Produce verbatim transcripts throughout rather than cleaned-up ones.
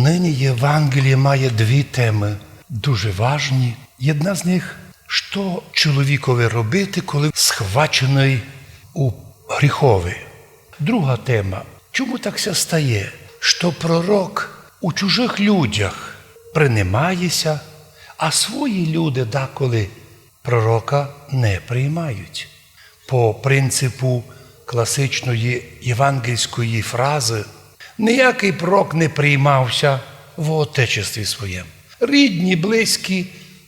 Нині Євангеліє має дві темы, дуже важні. Єдна з них, што чоловікови робити, коли схваченый у гріхови. Друга тема, чому так ся стає, што пророк у чужых людях принимає ся, а свої люди даколи пророка не приймають. По принципу класичної євангельської фразы, ниякый пророк не приймався в отечестві своєму. Рідні, близькі,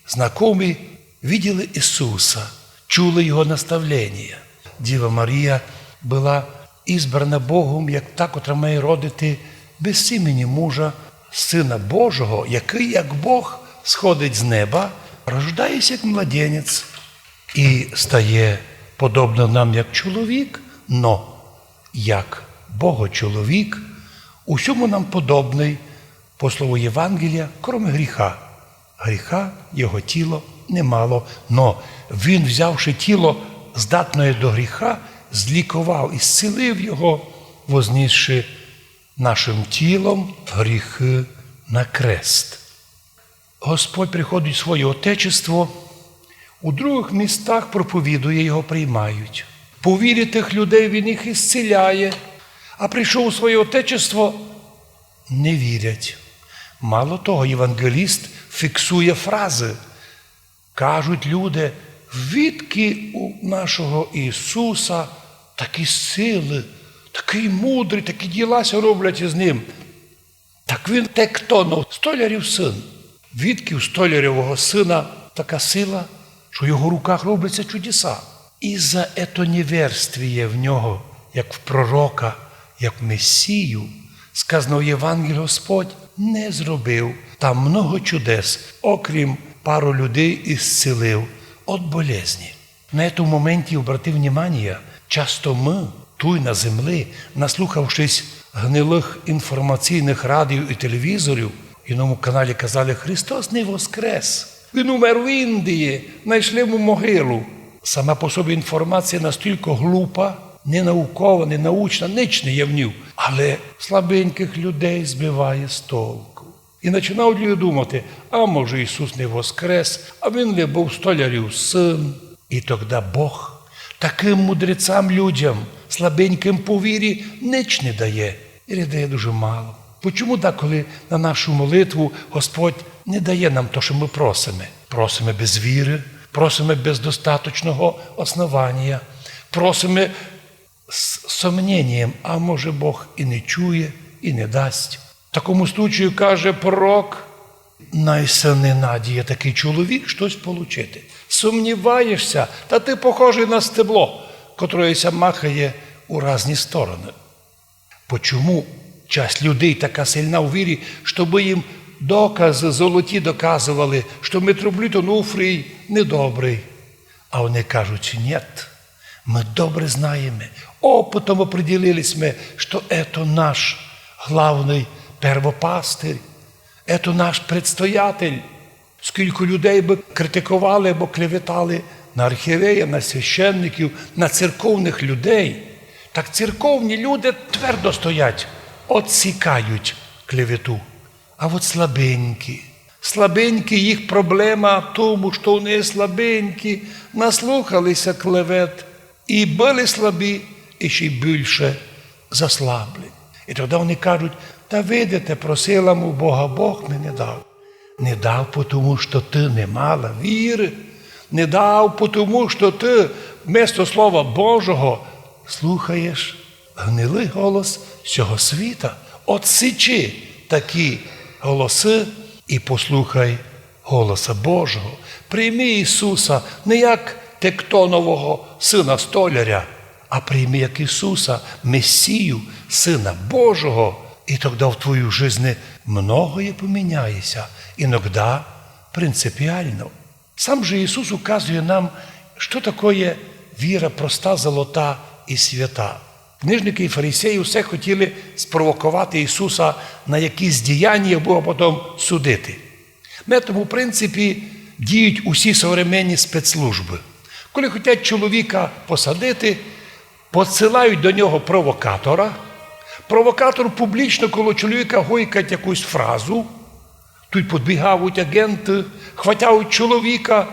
знакомі виділи Ісуса, чули Його наставлення. Діва Марія была избрана Богом як та, котра має родити без сімені мужа Сына Божого, якый, як Бог, сходить з неба, рождається як младенець і стає подобно нам як чоловік, но як Богочоловік, усьому нам подобный, по слову Євангелія, кроме гріха. Гріха його тіло не мало, но він, взявши тіло, здатноє до гріха, зліковав і зцілив його, вознісши нашим тілом гріхы на крест. Господь приходить в своє отечество, у другых містах проповідує, його приймають. По вірі тых людей він їх ісціляє, а прийшов у своє отечество, не вірять. Мало того, євангеліст фіксує фразы. Кажуть люди: «Відки у нашого Ісуса такі силы, такый мудрый, такі діла ся роблять із ним? Так він тектонов, столярів сын. Відки у столярьового сына така сила, што в його руках робляться чудеса?» І за ето неверствіє в нього, як в пророка, як в Месію, сказано в Євангелії, Господь не зробив там много чудес, окрім пару людей ісцілив од болезні. На этом моменті обратив внимание, часто мы, туй на землі, наслухавшись гнилых інформаційных радіо і телевізорів, в Єдиному каналі казали: «Христос не воскрес! Він умер в Індії, найшли му могилу». Сама по собі інформація настілько глупа, не наукова, не научна, нич не є в ній. Але слабенькых людей збиває з толку. І починають люди думати: «А може, Ісус не воскрес, а він ли быв столярів сын?» І тогда Бог такым мудрецам, людям, слабенькым по вірі, нич не дає. І дає дуже мало. Почому деколи на нашу молитву Господь не дає нам то, што мы просиме? Просиме без віры, просиме без достаточного основанія, просиме з сомненням, а може, Бог і не чує, і не дасть. В такому случаю, каже пророк, най ся не надіє такый чоловік штось получити. Сумніваєшся, та ты похожый на стебло, котроє ся махає у разні стороны. Почому часть людей така сильна у вірі, щобы їм доказы золоті доказовали, што митрополит Онуфрій недобрый? А они кажуть: «Нєт, мы добре знаєме, опытом определили сьме, што ето наш главный первопастырь, ето наш предстоятель». Скілько людей бы критиковали або клеветали на архієрея, на священників, на церковных людей, так церковні люди твердо стоять, одсікають клевету. А от слабенькі, слабенькі, їх проблема в тому, што вони слабенькі, наслухали ся клевет, і были слабі, і ще й більше заслабли. І тогда вони кажуть: «Та видите, просила му Бога, Бог ми не дав». Не дав, потому што ты не мала віры. Не дав, потому што ты вместо Слова Божого слухаєш гнилый голос сього світа. Отсічи такі голосы і послухай голоса Божого. Прийми Ісуса не як тектонового сына столяря, а прийми як Ісуса, Месію, Сына Божого, і тогда в твоїй жизни многоє поміняє ся, іногда принципіално. Сам же Ісус указує нам, што такоє віра проста, золота і свята. Книжникы і фарисеї усе хотіли спровоковати Ісуса на якісь діяння, абы його потом судити. На тому принципі діють усі современні спецслужбы. Коли хотять чоловіка посадити, посилають до нього провокатора, Провокатор публічно коло чоловіка гойкать якусь фразу, туй подбігають аґенты, хватають чоловіка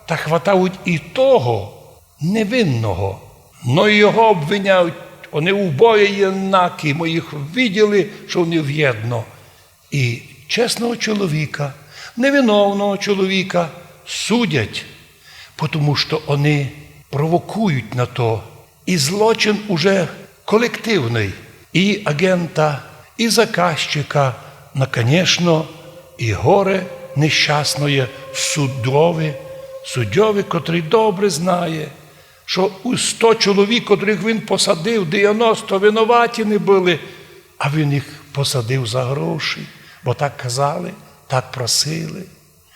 та хватають і того невинного. Но й його обвиняють, они убоє є накі, мы їх виділи, што они вєдно. І чесного чоловіка, невиновного чоловіка судять, потому што они провокують на то. І злочин уже колективный. І аґента, і заказчика, но, конечно, і горе нещасноє суддьови, суддьови, котрый добре знає, што у сто чоловік, котрых він посадив, девяносто виноваті не были, а він їх посадив за гроші, бо так казали, так просили.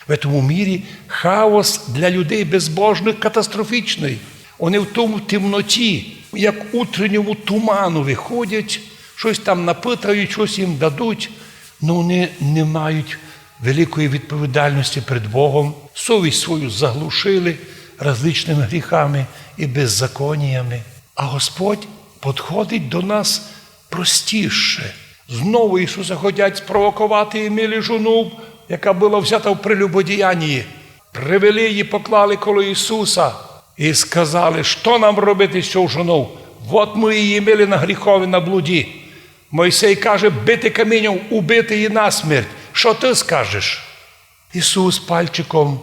В этому мірі хаос для людей безбожных катастрофічный. Они в тому темноті, як утренньому туману выходять, штось там напытають, штось їм дадуть, но они не мають великої відповідальности перед Богом, совість свою заглушили различными гріхами і беззаконіями. А Господь подходить до нас простіше. Знову Ісуса хотять спровоковати, і мили жону, яка была взята в прелюбодіянії. Привели її, поклали коло Ісуса і сказали: «Што нам робити з сьов жонов? Вот мы її мили на гріхови, на блуді. Мойсей каже бити каміньом, убити її насмерть. Што ты скажеш?» Ісус пальчиком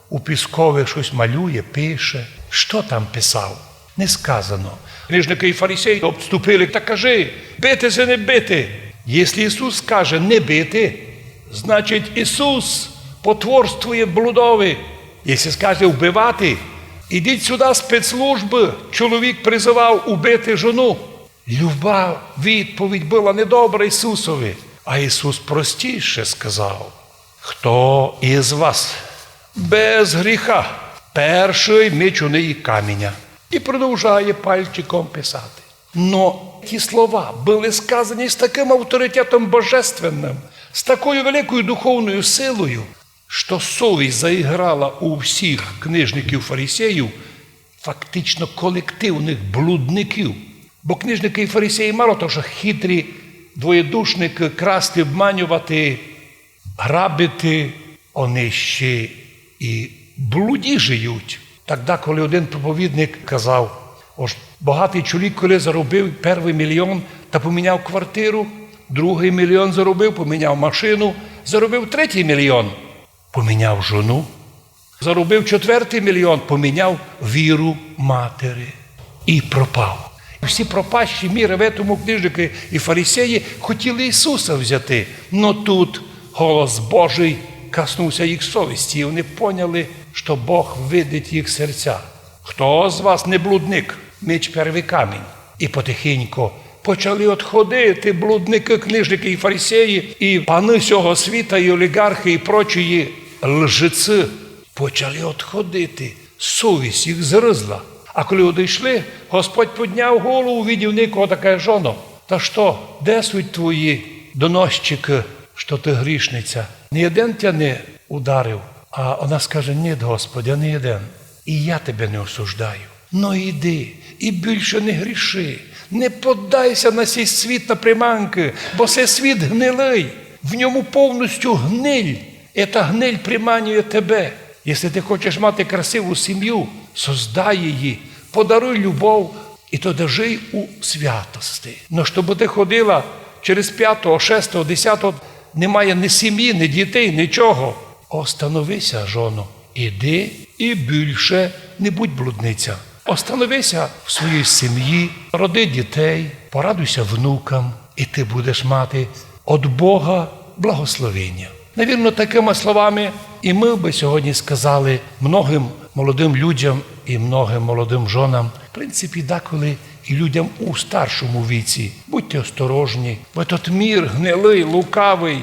у піскови штось малює, пише. Што там писав? Не сказано. Книжникы і фарисеї обступили: «Та кажи, бити ци не бити?» Єсли Ісус скаже «не бити», значить, Ісус потворствує блудови. Єсли скаже «вбивати», ідіть сюда, спецслужбы, чоловік призывав убити жону. Люба відповідь была недобра Ісусови. А Ісус простіше сказав: «Хто із вас без гріха, першый мече у неї каміня». І продовжає пальчиком писати. Но ті слова были сказані з такым авторитетом божественным, з такою великою духовною силою, што совість заіграла у всіх книжників, фарисеїв, фактично колективных блудників. Бо книжникы і фарисеї мало того, што хитрі, двоєдушникы, красти, обманювати, грабити, они ще і блудіжують. Тогда, коли один проповідник казав, ож богатый чоловік, коли заробив первый мільйон, та поміняв квартиру, другый мільйон заробив, поміняв машину, заробив третій мільйон, поміняв жону, заробив четвертый мільйон, поміняв віру матери і пропав. Всі пропащі міры в этому книжникы і фарисеї хотіли Ісуса взяти, но тут голос Божий коснувся їх совісти, і они поняли, што Бог видить їх серця. «Хто з вас не блудник? Мече первый камінь». І потихеньку почали одходити блудникы, книжникы і фарисеї, і паны сього світа, і оліґархы, і прочі лжеці. Почали одходити, совість їх згризла. А коли одійшли, Господь подняв голову, увидів никого, та каже: «Жоно, та што, де суть твої доносчикы, што ты грішниця? Ні єден тя не ударив?» А она скаже: «Ні, Господь, а ні єден. І я тебе не осуждаю. Но іди і більше не гріши. Не поддайся на сей світ, на приманкы, бо сей світ гнилый, в ньому повністю гниль. Ета гниль приманює тебе. Якщо ти хочеш мати красиву сім'ю, создай її, подаруй любов, і тогда жий у святости. Но щоб ти ходила через пятого, шестого, десятого, немає ні сім'ї, ні дітей, нічого. Остановися, жоно, іди і більше не будь блудниця. Остановися в своїй сім'ї, роди дітей, порадуйся внукам, і ти будеш мати од Бога благословення». Навірно, такыма словами і мы бы сьогодні сказали многым молодым людям і многым молодым жонам, в принципі, деколи і людям у старшому віці: будьте осторожні, бо тот мір гнилый, лукавый,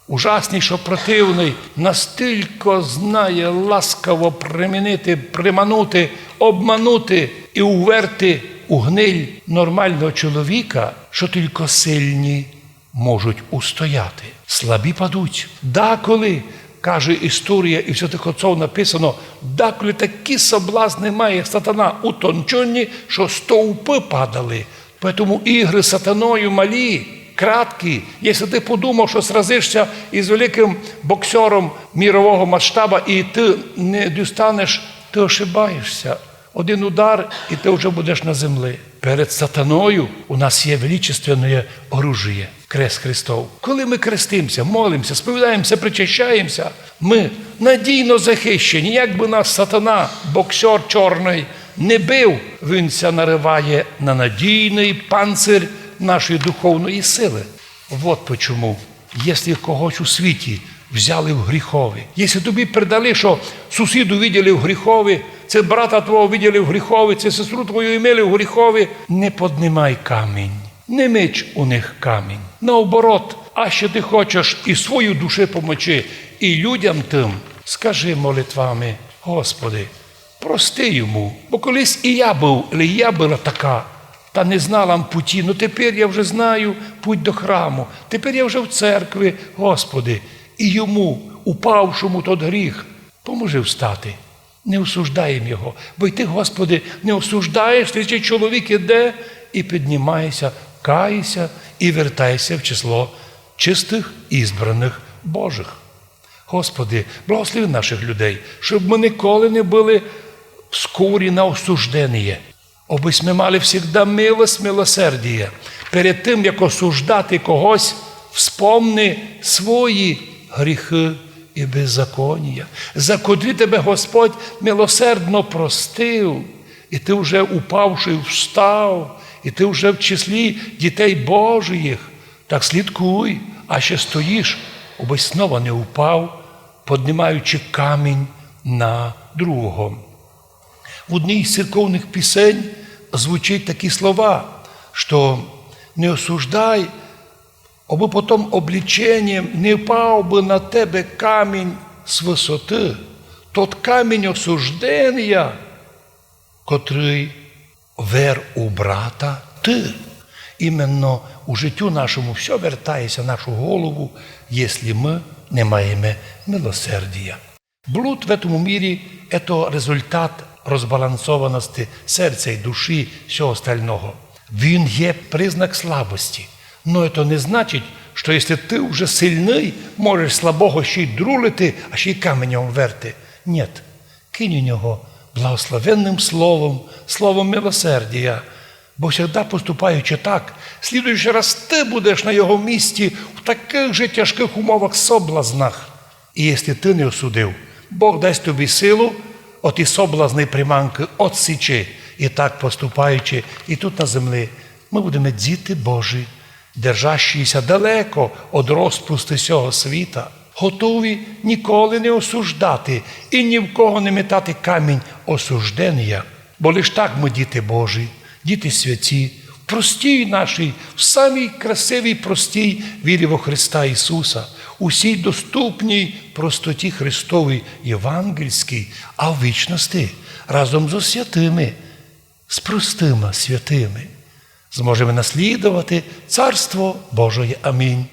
ужаснішо противный, настілько знає ласкаво примінити, приманути, обманути і уверти у гниль нормалного чоловіка, што тілько сильні можуть устояти. Слабі падуть. Даколи, каже історія, і в святых отцов написано, даколи такі соблазны має сатана утончені, што стовпы падали. Поэтому ігры з сатаною малі. краткі. Якщо ти подумав, що сразишся із великим боксером мірового масштаба і ти не дістанеш, ти ошибаєшся. Один удар, і ти вже будеш на землі. Перед сатаною у нас є величественне оружіє, крест Христов. Коли ми крестимося, молимося, сповідаємося, причащаємося, ми надійно захищені. Як би нас сатана, боксер чорний, не бив, він ся нариває на надійний панцир нашої духовної сили. Вот почому, якщо когось у світі взяли в гріхові, якщо тобі передали, що сусіду виділи в гріхові, це брата твого виділи в гріхові, це сестру твою імели в гріхові, не поднимай камінь, не мич у них камінь. Наоборот, а ще ти хочеш і свою душі помочи, і людям тим, скажи молитвами: Господи, прости йому, бо колись і я був, але і я була така, та не знала м путі, но тепер я вже знаю путь до храму, тепер я вже в церкви, Господи, і йому, упавшому тот гріх, поможи встати. Не осуждаєм його, бо й ти, Господи, не осуждаєш, ти ще чоловік іде і піднімаєся, каєся і вертаєся в число чистих і избраних Божих. Господи, благослови наших людей, щоб ми ніколи не були скорі на осужденіє, обы сьме мали всегда милость, милосердіє. Перед тим, як осуждати когось, вспомни свої гріхи і беззаконія, за котрі тебе Господь милосердно простив, і ти вже упавший встав, і ти вже в числі дітей Божих. Так слідкуй, а ще стоїш, обы снова не упав, поднимаючи камінь на другого. В одній з церковних пісень звучить такі слова, що не осуждай, обы потом обличенням не впав бы на тебе камінь з высоты, тот камінь осужденя, котрый вер у брата ты. Именно у житю нашому всьо вертається в нашу голову, якщо мы не маєме милосердія. Блуд в этому мірі — это результат розбалансованости серця і душі, всього остального. Він є признак слабості. Но это не значить, що якщо ты вже сильный, можеш слабого ще й друлити, а ще й каменем верти. Нет. Кинь у нього благословенным словом, словом милосердія. Бо всегда поступаючи так, слідуючий раз ты будеш на його місці в такых же тяжкых умовах, соблазнах. І якщо ты не осудив, Бог дасть тобі силу оті соблазны, приманкы отсічи. І так поступаючи і тут на землі, мы будеме діти Божі, держащіся далеко од розпусты сього світа, готові ніколи не осуждати і ні в кого не метати камінь осужденя. Бо лиш так мы діти Божі, діти святі, в простій нашій, в самій красивій простій вірі во Христа Ісуса, у сій доступній простоті Христовій євангельській, а в вічности разом зо святыми, з простыма святыми, зможеме наслідовати Царство Божоє. Амінь.